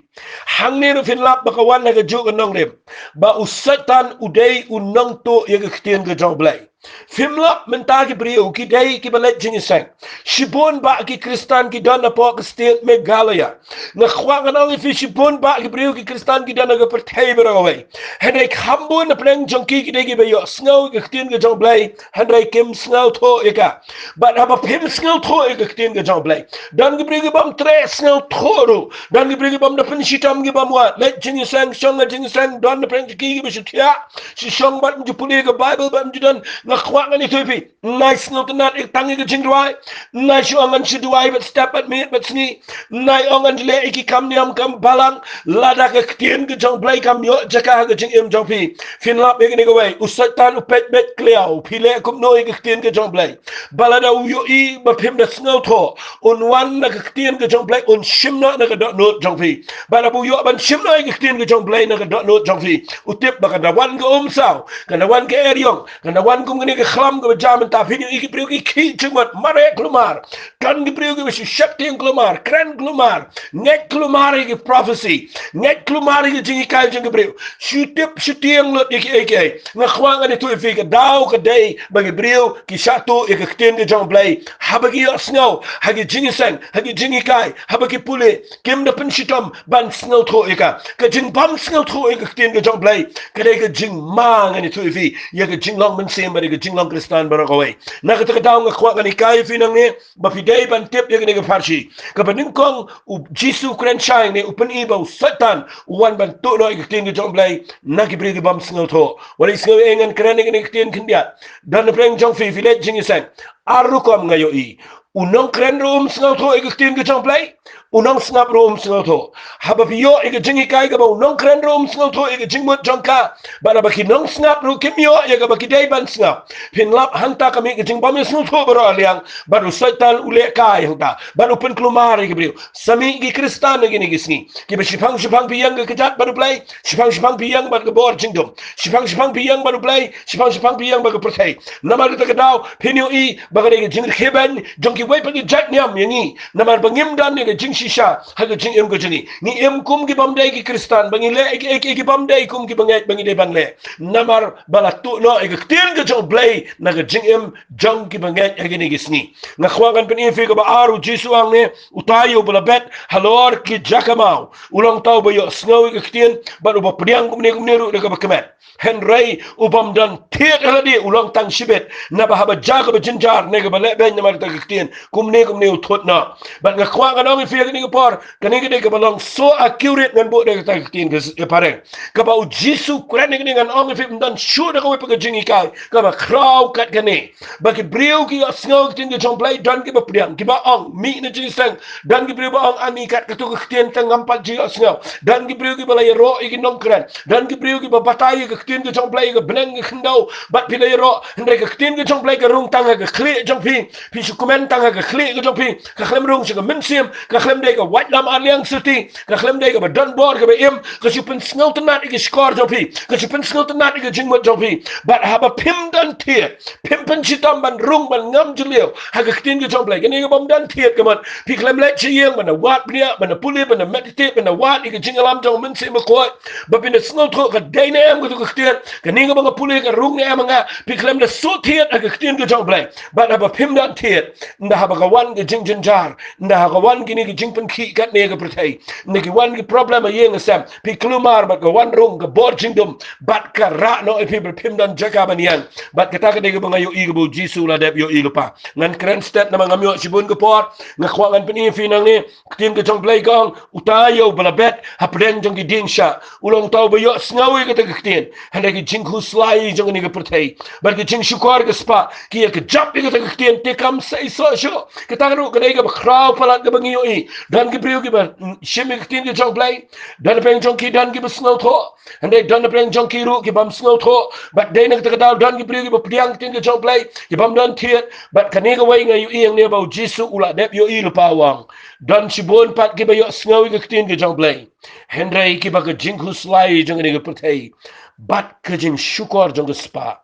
Hangne ruh phin lap ba ka wan ha kajuh ka nongrim ba u Soitan u dei u nongtuh ïa ka ktien ka jong U Blei. Phim lap mynta ki briew ki dei kiba leit jingïaseng. Shibun bah ki Khristan ki don hapoh ka state Meghalaya. Nga kwah ngan ong ïa phi, shibun bah ki briew ki Khristan ki don ha ka pyrthei baroh kawei. Hynrei kham bun na pdeng jong ki ki dei kiba ïohsngew ïa ka ktien ka jong U Blei, hynrei kim sngewthuh ïa ka. Bad haba phim sngewthuh ïa ka ktien ka jong U Blei, don ki briew ki bym treh sngewthuh ruh, don ki briew ki bym da pynshitom ki bym wad. Leit jingïaseng, shong ha jingïaseng, don na pdeng jong ki kiba shu thiah, shu shong bad ym ju pule ka Baibl bad ym ju don. Nga kwah ngan ïathuh ïa phi, nai sngewtynnat ïa tang ïa ka jingduwai. Nai shu ong ngan shu duwai bad step bad miet bad sngi. Nai ong ngan leh ïa ki kam niam kam balang. Lada ka ktien ka jong U Blei kam ïoh jaka ha ka jingim jong phi, phin lap ïa kane kawei, u Soitan u peit beit kliaw, phi leh kumno ïa ka ktien ka jong U Blei? Ba lada u ïohi ba phim da sngewthuh, un wan na ka ktien ka jong U Blei, un shim noh na ka dohnud jong phi. Ba lada u ïoh ban shim noh ïa ka ktien ka jong U Blei na ka dohnud jong phi, u tip ba kan da wan ka umsaw, kan da wan ka eriong, kan da wan kum kane ka khlam kaba jia mynta. Phin ïohi ki briew ki khih jingmut, mareh kulmar. Don ki briew kiba shu sheptieng kulmar, kren kulmar, ngeit kulmar ïa ki prophecy, ngeit kulmar ïa ki jinghikai jong ki briew. Shu tip shu tieng lut ïa kiei kiei. Nga kwah ngan ïathuh ïa phi, ka daw ka dei ba ki briew ki shah tuh ïa ka ktien ka jong U Blei haba ki ïohsngew ha ki jingïaseng, ha ki jinghikai, haba ki pule, kim da pynshitom ban sngewthuh ïa ka. Ka jingbym sngewthuh ïa ka ktien ka jong U Blei ka dei ka jingma, ngan ïathuh ïa phi, ïa ka jinglong mynsiem bad ïa ka jinglong Khristan baroh kawei. Na kata ka daw nga kwah ngan hikai ïa phi nangne ba phi dei ban tip ïa kane ka pharshi. Kaba nyngkong, u Jisu u kren shai ne u pyni ba u Soitan u wan ban tuh noh ïa ka ktien ka jong U Blei na ki briew ki bym sngewthuh. Wat ïa sngew ïa ngan kren ïa kane ka ktien khyndiat. Don na pdeng jong phi, phi leit jingïaseng, ar rukom nga ïohi. U nongkren ruh um sngewthuh ïa ka ktien ka jong U Blei, u nongsngap ruh um sngewthuh. Haba phi ïoh ïa ka jinghikai kaba u nongkren ruh um sngewthuh ïa ka jingmut jong ka, bad haba ki nongsngap ruh kim ïoh ïa kaba ki dei ban sngap, phin lap hangta ka mih ka jingbym ïasngewthuh baroh arliang. Bad u Soitan u leh kai hangta bad u pynkulmar ïa ki briew. Sa mih ki Khristan ha kine ki sngi, kiba shiphang shiphang phi ïeng ka kjat bad U Blei, shiphang shiphang phi ïeng bad ka bor jingdum, shiphang shiphang phi ïeng bad U Blei, shiphang shiphang phi ïeng bad ka pyrthei. Namar kata ka daw phin ïohi ba ka dei ka jingkheiñ jong kiwei pat ki jait niam ïa ngi, namar ba ngim don ïa ka jingshisha ha ka jingim ka jong ngi. Ngi im kum ki bym dei ki Khristan, ba ngi leh ïa ki bym dei kum ki bangeit ba ngi dei ban leh. Namar ba la tuh noh ïa ka ktien ka jong U Blei na ka jingim jong ki bangeit ha kine ki sngi. Nga kwah ngan pyni ïa phi kaba ar, u Jisu u ong ne, uta ïa uba la bet halor ki jaka maw u long uta uba ïohsngew ïa ka ktien bad uba pdiang kumne kumne ruh da kaba kmen. Hynrei u bym don thied ha lade u long tang shibit, naba haba jia kaba jynjar ne kaba lehbeiñ namar kata ka ktien, kumne kumne u thut noh. Bad nga kwah ngan ong ïa phi ha kane ka por, kane ka dei kaba long so accurate, ngan buh da kata ka ktien ka phareng, kaba u Jisu u kren ïa kane. Ngan ong ïa phi, ym don shuh da kawei pat ka jinghikai kaba khraw kat kane. Ba ki briew ki ïohsngew ïa ka ktien ka jong U Blei, don kiba pdiang, kiba ong mih na jingïaseng, don ki briew ba ong ani kat kato ka ktien te ngam pat ju ïohsngew. Don ki briew kiba la ïaroh ïa ki nongkren, don ki briew kiba batai ïa ka ktien ka jong U Blei ïa ka bneng ka khyndew bad phi la ïaroh. Hynrei ka ktien ka jong U Blei ka rung tang ha ka khlieh jong phi. Phi shu kmen tang ha ka khlieh ka jong phi, ka khlem rung sha ka mynsiem, ka khlem dei ka waitlam arliang syrti, ka khlem dei kaba don bor kaba im, ka shu pynsngewtynnat ïa ka shkor jong phi, ka shu pynsngewtynnat ïa ka jingmut jong phi. Bad haba phim don thied, phim pynshitom ban rung ban ngam jylliew ha ka ktien ka jong U Blei, kane ka bym don thied ka mut, phi khlem leit sha ïing ban da wad bniah, ban da pule, ban da meditate, ban da wad ïa ka jingïalam jong u Mynsiem Bakhuid, ba phin da sngewthuh ka dei ne em kato ka ktien, kane kaba nga pule ka rung ne em ha nga. Phi khlem da shu thied ha ka ktien ka jong U Blei. Bad haba phim don thied, ynda haba ka wan ka jingjynjar, ynda haba ka wan kine ki jingpynkhih katne ka pyrthei, ynda ki wan ki problem ha ïing ha sem, phi kulmar bad ka wan rung ka bor jingdum, bad ka rah noh ïa phi bad phim don jaka ban ïeng. Bad kata ka dei kaba nga ïohi, kaba u Jisu u la dep ïohi lypa. Ngan kren stet namar ngam ïoh shibun ka por. Nga kwah ngan pyni ïa phi nangne, ka ktien ka jong U Blei ka ong, uta ïa uba la bet hapdeng jong ki dieng shah u long uta uba ïohsngew ïa kata ka ktien. Hynrei ka jingkhuslai jong kane ka pyrthei bad ka jingshukor ka spah ki ïa kjap ïa kata ka ktien, te kam sa i soh shuh. Kata ka ruh ka dei kaba khraw palat kaba ngi ïohi. Don ki briew kiba, mm, shim ïa ka ktien ka jong U Blei, don hapdeng jong ki don kiba sngewthuh. Hynrei don hapdeng jong ki ruh ki bym sngewthuh. Bad dei na kata ka daw don ki briew kiba pdiang ka ktien ka jong U Blei, ki bym don thied. Bad kane kawei nga ïohi hangne ba u Jisu u la dep ïohi lypa, u ong, don shibun pat kiba ïohsngew ïa ka ktien ka jong U Blei, hynrei kiba ka jingkhuslai jong kane ka pyrthei bad ka jingshukor jong ka spah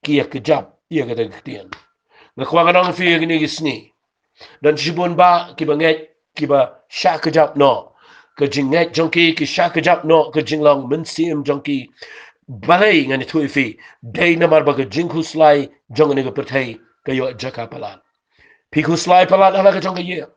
ki ïa kjap ïa kata ka ktien. Nga kwah ngan ong ïa phi ïa kine ki sngi, don shibun bah kiba ngeit kiba shah kjap noh. Ka jingngeit jong ki ki shah kjap noh ka jinglong mynsiem jong ki. Balei ngan ïathuh ïa phi? Dei namar ba ka jingkhuslai jong kane ka pyrthei ka ïoh jaka palat. Phi khuslai palat ha la ka jong ka ïing.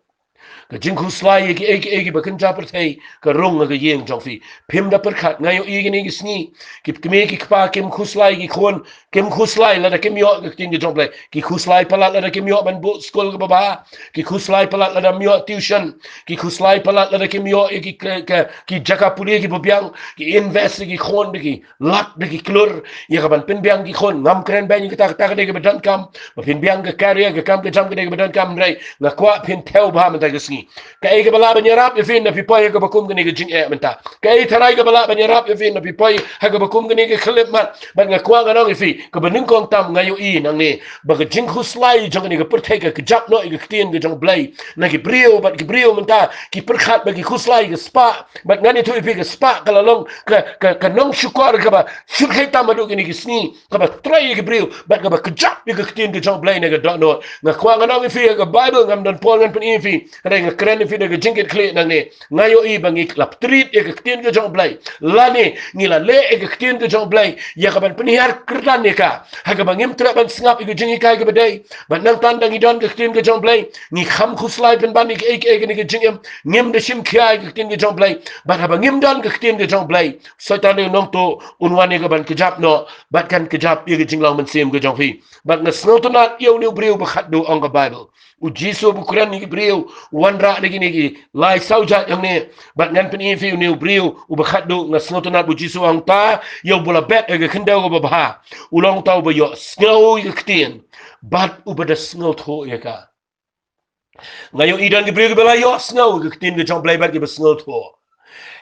Ka jingkhuslai ïa kiei kiei kiba kynja pyrthei ka rung ha ka ïing jong phi. Phim da pyrkhat, nga ïohi kine ki sngi, ki kmie ki kpa kim khuslai ki khun, kim khuslai lada kim ïoh ka ktien ka jong U Blei. Ki khuslai palat lada kim ïoh ban buh skul kaba bha. Ki khuslai palat lada kim ïoh tuition. Ki khuslai palat lada kim ïoh ïa ki, ki, ki, ki jaka pule kiba biang, ki invest ïa ki khun da ki lak da ki klur ïa ka ban pynbiang ki khun. Ngam kren beiñ ïa kata, kata ka dei kaba donkam, ba phin biang ka career, ka kam ka jam ka dei kaba donkam, hynrei nga kwah phin thew bha mynta ka sngi. Kaei kaba lah ban ïarap ïa phi na phi poi ha kaba kum kane ka jingeh mynta? Kaei tharai kaba lah ban ïarap ïa phi na phi poi ha kaba kum kane ka khyllipmat? Bad nga kwah ngan ong ïa phi, kaba nyngkong tam nga ïohi nangne ba ka jingkhuslai jong kane ka pyrthei ka kjap noh ïa ka ktien ka jong U Blei. Na ki briew bad ki briew mynta ki pyrkhat ba ki khuslai ka spah, bad ngan ïathuh ïa phi, ka spah ka la long ka, ka, ka nongshukor kaba shyrkhei tam haduh kine ki sngi, kaba trei ïa ki briew bad kaba kjap ïa ka ktien ka jong U Blei na ka dohnud. Nga kwah ngan ong ïa phi, ha ka Baibl ngam don por ngan pyni ïa phi, hynrei nga kren ïa phi da ka jingkitkhlieh nangne. Nga ïohi ba ngi la pyntrei ïa ka ktien ka jong U Blei, lane ngi la leh ïa ka ktien ka jong U Blei ïa ka ban pynhiar kyrdan ïa ka, ha kaba ngim treh ban sngap ïa ka jinghikai kaba dei. Bad nangta ynda ngi don ka ktien ka jong U Blei, ngi kham khuslai pynban ïa kiei kiei kane ka jingim, ngim da shim khia ïa ka ktien ka jong U Blei. Bad haba ngim don ka ktien ka jong U Blei, Soitan u nongtuh un wan ïa ka ban kjap noh bad kan kjap ïa ka jinglong mynsiem ka jong phi. Bad nga sngewtynnat ïa une u briew ba khatduh, ong ka Baibl. U Jisu u kren ïa ki briew, u wanrah da kine ki lai saw jait hangne. Bad ngan pyni ïa phi une u briew uba khatduh. Nga sngewtynnat ba u Jisu u ong, ta ïa uba la bet ïa ka khyndew kaba bha, u long uta uba ïohsngew ïa ka ktien bad uba da sngewthuh ïa ka. Nga ïohi don ki briew kiba la ïohsngew ïa ka ktien ka jong U Blei bad kiba sngewthuh.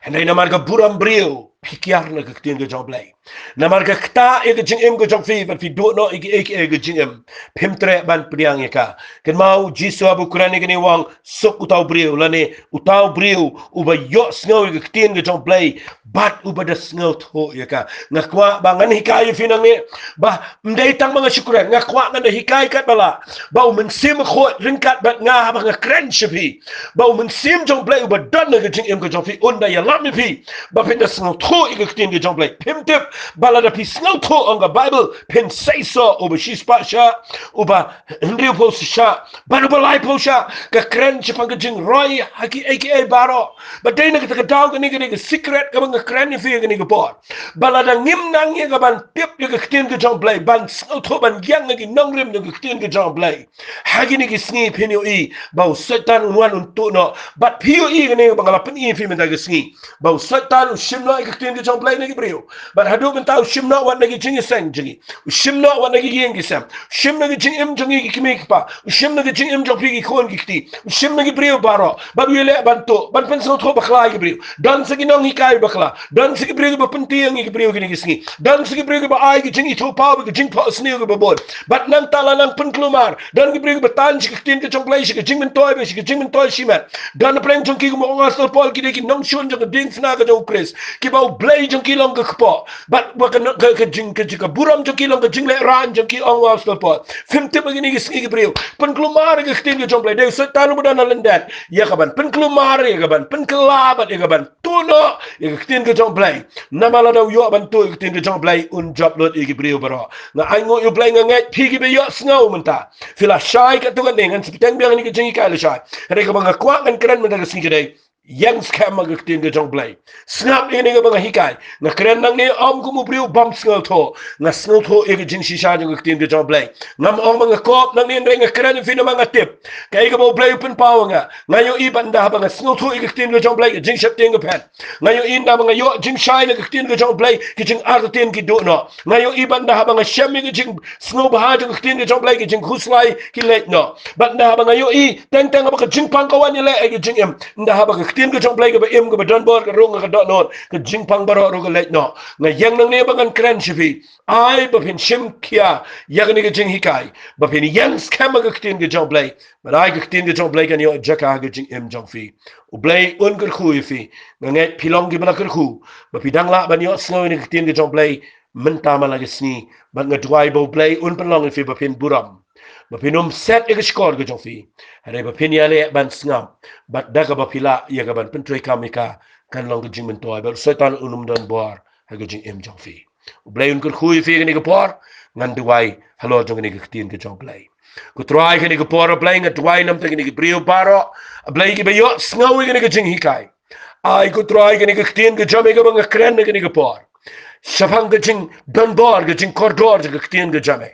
Hynrei namar ka burom briew phi kiar na ka ktien ka jong U Blei. Namar ka ktah ïa ka jingim ka jong phi bad phi duh noh ïa kiei kiei ka jingim, phim treh ban pdiang ïa ka. Kynmaw, u Jisu haba u kren ïa kane u ong, suk uta u briew, lane uta u briew uba ïohsngew ïa ka ktien ka jong U Blei bad uba da sngewthuh ïa ka. Nga kwah ba ngan hikai ïa phi nangne, ba ym dei tang ba nga shu kren, nga kwah ngan da hikai katba lah ba u Mynsiem Bakhuid ryngkat bad nga haba nga kren sha phi, ba u Mynsiem jong U Blei uba don ha ka jingim ka jong phi un da ïalam ïa phi ba phin da sngewthuh ïa ka ktien ka jong U Blei. Phim tip ba lada phi sngewthuh, ong ka Baibl, phin seisoh, uba shispah shah, uba hynriewphew shah bad uba laiphew shah. Ka kren shaphang ka jingroi ha kiei kiei baroh. Bad dei na kata ka daw kane, kane ka secret kaba nga kren ïa phi ha kane ka por, ba lada ngim nang ïa ka ban tip ïa ka ktien ka jong U Blei, ban sngewthuh, ban ïeng ha ki nongrim jong ka ktien ka jong U Blei, ha kine ki sngi phin ïohi ba u Soitan un wan un tuh noh. Bad phi ïohi kane ba nga la pyni ïa phi mynta ka sngi, ba u Soitan u shim noh ïa ka ktien ka jong U Blei na ki briew. Bad haduh mynta u shim noh wat na ki jingïaseng jong ngi, u shim noh wat na ki ïing ki sem, u shim na ka jingim jong ngi ki kmie ki kpa, u shim na ka jingim jong phi ki khun ki kti, u shim na ki briew baroh. Bad u ïaleh ban tuh, ban pynsngewthuh bakla ïa ki briew. Don sa ki nonghikai bakla, don sa ki briew kiba pyntieng ïa ki briew kine ki sngi, don sa ki briew kiba ai ki jingithuhpaw bad ki jingphohsniew kiba bun. Bad nangta la nang pynkulmar, don ki briew kiba tan sha ka ktien ka jong U Blei sha ka jingmyntoi bad sha ka jingmyntoi shimet. Don napdeng jong ki, kum u ong u Apostol Paul, ki dei ki nongshun jong ka diengphna ka jong U Khrist, kiba U Blei jong ki long ka kpoh, bad ba ka, ka, ka jing, ka jing, ka burom jong ki long ka jinglehrain jong ki, ong u Apostol Paul. Phim tip ba kine ki sngi ki briew pynkulmar ïa ka ktien ka jong U Blei. Dei u Soitan uba don ha lyndet ïa ka ban pynkulmar, ïa ka ban pynkylla bad ïa ka ban tuh noh ïa ka ktien ka jong U Blei. Namar lada u ïoh ban tuh ïa ka ktien ka jong U Blei, un jop lut ïa ki briew baroh. Nga ainguh ïa U Blei, nga ngeit phi kiba ïohsngew mynta phi la shai katto katne, ngan sa bteng biang ïa kane ka jinghikai lashai. Hynrei kaba nga kwah ngan kren mynta ka sngi ka dei, ïeng skhem ha ka ktien ka jong U Blei. Sngap ïa kane kaba nga hikai. Nga kren nangne ym kum u briew bym sngewthuh. Nga sngewthuh ïa ka jingshisha jong ka ktien ka jong U Blei. Ngam ong ba nga kop nangne, hynrei nga kren ïa phi namar nga tip kaei kaba U Blei u pynpaw ïa nga. Nga ïohi ba ynda haba nga sngewthuh ïa ka ktien ka jong U Blei, ka jingsheptieng ka phet. Nga ïohi ynda ba nga ïoh jingshai na ka ktien ka jong U Blei, ki jingartatien ki duh noh. Nga ïohi ba ynda haba nga shem ïa ka jingsngewbha jong ka ktien ka jong U Blei, ki jingkhuslai ki leit noh. Bad ynda haba nga ïohi teng teng haba ka jingpang ka wan ïaleh ha ka jingim, ynda haba ka ktien ka jong U Blei kaba im, kaba donbor, ka rung ha ka dohnud, ka jingpang baroh ruh ka leit noh. Nga ïeng nangne ba ngan kren sha phi, ai ba phin shim khia ïa kane ka jinghikai, ba phin ïeng skhem ha ka ktien ka jong U Blei. Bad ai ka ktien ka jong U Blei kan ïoh jaka ha ka jingim jong phi. U Blei un kyrkhu ïa phi. Nga ngeit phi long kiba la kyrkhu ba phi dang lah ban ïohsngew ïa ka ktien ka jong U Blei. mynta man la ka sngi, bad nga duwai ba U Blei un pynlong ïa phi ba phin burom, ba phin ym set ïa ka shkor ka jong phi, hynrei ba phin ïaleh ban sngap, bad da kaba phi lah ïa ka ban pyntreikam ïa ka, kan long ka jingmyntoi, bad u Soitan un ym don bor ha ka jingim jong phi. U Blei un kyrkhu ïa phi kane ka por. Ngan duwai halor jong kane ka ktien ka jong U Blei. Ko Trai, kane ka por, A Blei, nga duwai namar kine ki briew baroh, A Blei, kiba ïohsngew ïa kane ka jinghikai. Ai ko Trai, kane ka ktien ka jong me kaba nga kren ha kane ka por, shaphang ka jingdonbor, ka jingkordor jong ka ktien ka jong me,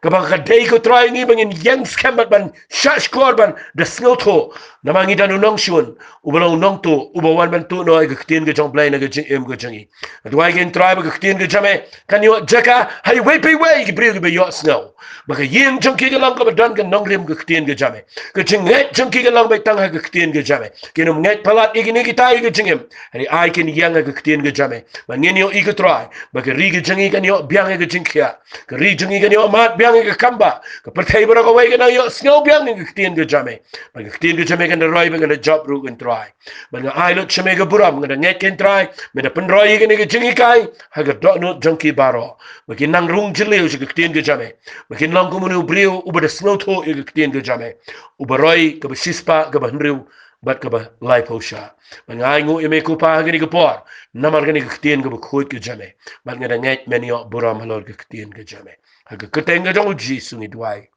kaba ka dei ko Trai ngi ba ngin ïeng skhem bad ban shah shkor ban da sngewthuh, namar ngi don u nongshun uba long u nongtuh, uba wan ban tuh noh ïa ka ktien ka jong U Blei na ka jingim ka jong ngi. Nga duwai ko Trai ba ka ktien ka jong me kan ïoh jaka ha iwei pa iwei ki briew kiba ïohsngew, ba ka ïing jong ki kan long kaba don ka nongrim ka ktien ka jong me. Ka jingngeit jong ki kan long beit tang ha ka ktien ka jong me. Kin ym ngeit palat ïa kine kita ïa ka jingim, hynrei ai kin ïeng ha ka ktien ka jong me. Ba ngin ïohi ko Trai ba ka ri ka jong ngi kan ïoh biang ïa ka jingkhiah, ka ri jong ngi kan ïoh mad biang ïa ka kambah, ka pyrthei baroh kawei kan ïohsngew biang ïa ka ktien ka jong me. Ba ka ktien ka jong me kan da roi, ba kan da jop ruh ko Trai. Bad nga ai lut sha me ka burom, nga da ngeit ko Trai me da pynroi ïa kane ka jinghikai ha ka dohnud jong ki baroh, ba kin nang rung jylliew sha ka ktien ka jong me, ba kin long kum une u briew uba da sngewthuh ïa ka ktien ka jong me, uba roi kaba shispah, kaba hynriew, bad kaba laiphew shah. Bad nga ainguh ïa me ko Pa ha kane ka por, namar kane ka ktien kaba khuid ka jong me, bad nga da ngeit men ïoh burom halor ka ktien ka jong me. Ha ka kyrteng ka jong U Jisu ngi duwai.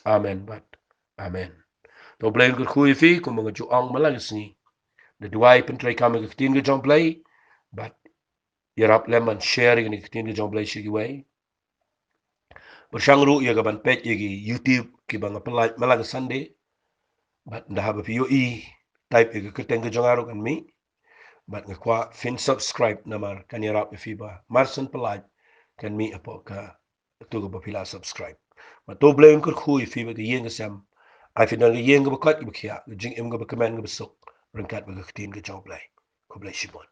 Amen bad amen. To U Blei un kyrkhu ïa phi, kumba nga ju ong man la ka sngi, da duwai, pyntreikam ïa ka ktien ka jong U Blei, bad ïarap lem ban share ïa kane ka ktien ka jong U Blei sha kiwei. Pyrshang ruh ïa ka ban peit ïa ki YouTube kiba nga pynlait man la ka Sunday. Bad ynda haba phi ïohi, type ïa ka kyrteng ka jong nga ruh kan mih. Bad nga kwah phin subscribe namar kan ïarap ïa phi ba mar shen pynlait kan mih hapoh katu kaba phi la subscribe. Bad to U Blei un kyrkhu ïa phi bad ka ïing ka sem. Ai phin don ka ïing kaba koit kaba khiah, ka jingim kaba kmen kaba suk, ryngkat bad ka ktien ka jong U Blei. Khublei shibun.